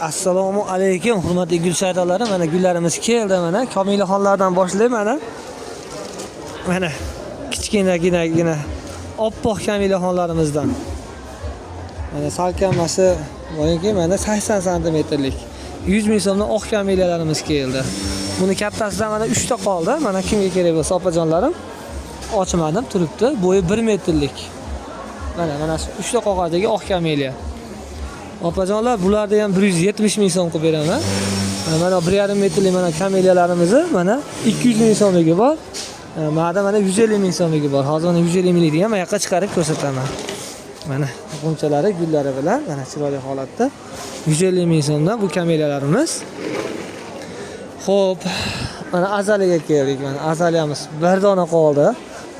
Assalomu alaykum, hurmatli gul saydolari. Mana gullarimiz keldi mana. Komilaxonlardan boshlayman mana. Mana kichkinaginagina oppoq kamilaxonlarimizdan. Mana salkamasi boyagi mana 80 santimetrlik. 100 ming so'mdan oq kameliyalarimiz keldi. Buni kattasidan mana 3 ta qoldi. Mana kimga kerak bo'lsa opajonlarim, ochmadim, turibdi. Bo'yi 1 metrlik. Mana shu 3 ta qog'ozdagi oq kameliya. Opajonlar, bularni ham 170 ming so'm qilib beraman. Mana 1,5 metrlik mana kameliyalarimizni mana 200 ming so'mligi bor. Mana mana 150 ming so'mligi bor. Hozir mana 150 minglikni ham bu yoqqa chiqarib ko'rsataman. Mana g'unchalari, gullari bilan mana chiroyli holatda 150 ming so'mdan bu kameliyalarimiz. Xo'p, mana azaliga keldik. Mana azaliyamiz bir dona qoldi.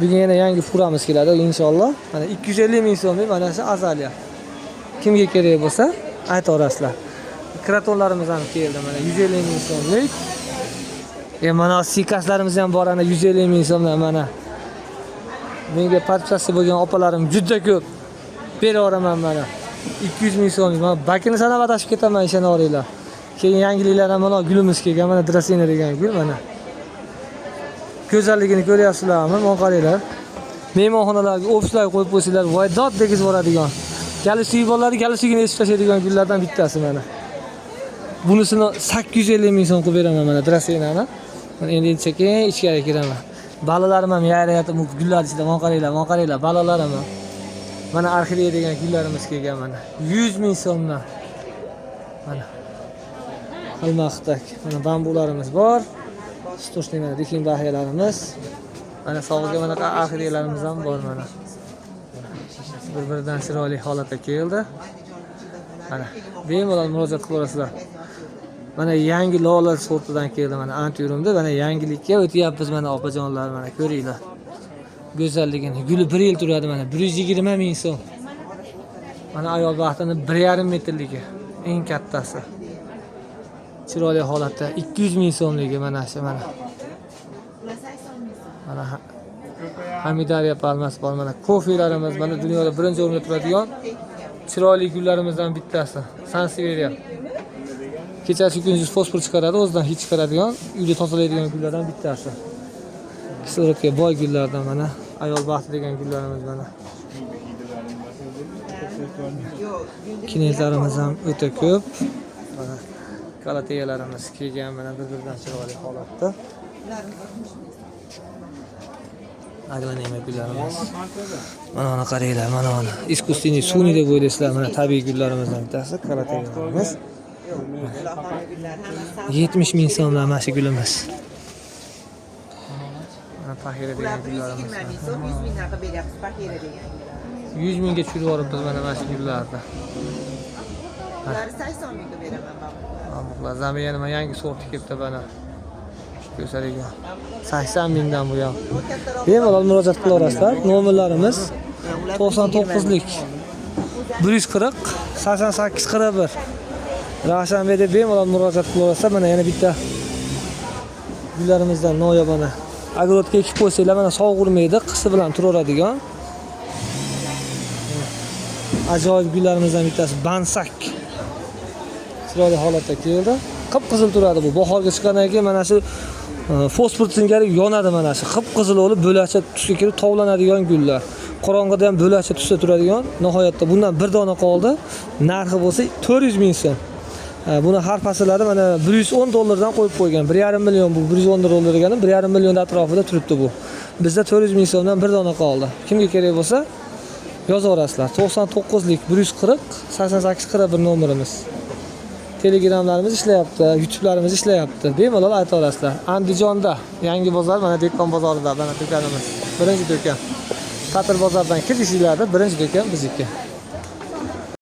Bugun yana yangi furamiz keladi inshaalloh. Mana 250 ming so'mlik mana shu azaliya. Kimga kerak bo'lsa aytaverasizlar. Kratonlarimiz ham keldi mana 150 ming so'mlik. Mana sikaslarimiz ham bor ana 150 ming so'mdan mana. Menga podpisatsiya bo'lgan opalarim juda ko'p. Beraveraman mana. 200 ming so'mlik. Mana bakini sanab adashib ketaman, ishonaveringlar. Keyin yangiliklar ham mana gulimiz kelgan, mana drasena degan gul mana. Go'zalligini ko'ryapsizlarmi? Mana qaranglar. Mehmonxonalarga, ofislarga qo'yib qo'ysanglar, voy dod degizib yuboradigan. Galisi bolalar galisligini esib tashlaydigan gullardan bittasi mana. Bunisini 850 ming so'm qilib beraman mana drasenani. Mana endi sekin ichkari kiraman. Balalarim ham yayrayapti bu gullar ichida. Mana qaranglar, mana qaranglar, balalarim ham. Mana orxideya degan gullarimiz kelgan mana. 100 ming so'mdan. Mana. Xilma-xildak. Mana bambularimiz bor. Stoshli mana dikinbahiyalarimiz. Mana sovg'aga manaqa orxideyalarimiz ham bor mana. Bir-biridan chiroyli holatda keldi. Mana bemalol murojaat qilaverasizlar. Mana yangi lola sortidan keldi mana antiurumda. Mana yangilikka o'tyapmiz mana opajonlar, mana ko'ringlar. Go'zalligini. Guli 1 yil turadi mana 120 ming so'm. Mana ayol baxtini 1,5 metrligi eng kattasi. Chiroyli holatda 200 ming so'mligi mana shu mana. Mana Hamidariya palmasi bor mana kofelarimiz mana dunyoda birinchi o'rinda turadigan chiroyli gullarimizdan bittasi Sanseveriya. Kechasi kunduz fosfor chiqaradi, o'zidan hid chiqaradigan, uyda tozalaydigan gullardan bittasi. Kislorodga boy gullardan mana ayol baxti degan gullarimiz mana. Kinetlarimiz ham o'ta ko'p. Mana kalateyalarimiz kelgan mana bir-biridan chiroyli holatda. Aglanema gullarimiz. Mana mana qaranglar, mana mana. Искусственный sun'iy deb o'ylaysizlar, mana tabiiy gullarimizdan bittasi kalateyalarimiz. 70 ming so'mdan mana shu gulimiz. Mana pahira degan gullarimiz. 120 ming so'm, 100 mingdan qilib beryapmiz pahira degan. 100 mingga tushirib yuboribmiz mana shu gullarni. Ularni 80 mingga beraman bambuqlar. Bambuqlar zamiyani mana yangi sorti kelibdi mana. Ko'rsatadigan. 80 mingdan bu ham. Bemalol murojaat qilaverasizlar. Nomerlarimiz 99lik 140 88 41. Ravshanbek deb bemalol murojaat qilaverasizlar. Mana yana bitta gullarimizdan noyob mana. Огород ga ekib qo'ysanglar mana sovuq urmaydi, qisi bilan turaveradigan. Ajoyib gullarimizdan bittasi bansak. Chiroyli holatda keldi. Qip-qizil turadi bu. Bahorga chiqqandan keyin mana shu fosfor singari yonadi mana shu. Qip-qizil bo'lib bo'lakcha tusga kirib tovlanadigan gullar. Qorong'ida ham bo'lakcha tusda turadigan. Nihoyatda bundan bir dona qoldi. Narxi bo'lsa 400 ming so'm. Buni har fasllari mana 110 dollardan qo'yib qo'ygan. 1,5 million bu 110 dollar degani 1,5 million atrofida turibdi bu. Bizda 400 ming so'mdan bir dona qoldi. Kimga kerak bo'lsa yozaverasizlar. 99lik 140 88 41 nomerimiz. Telegramlarimiz ishlayapti, YouTube'larimiz ishlayapti. Bemalol aytaverasizlar. Andijonda yangi bozor, mana Dehqon bozorida mana do'konimiz. Birinchi do'kon. Tatir bozordan kirishinglarda birinchi do'kon bizniki.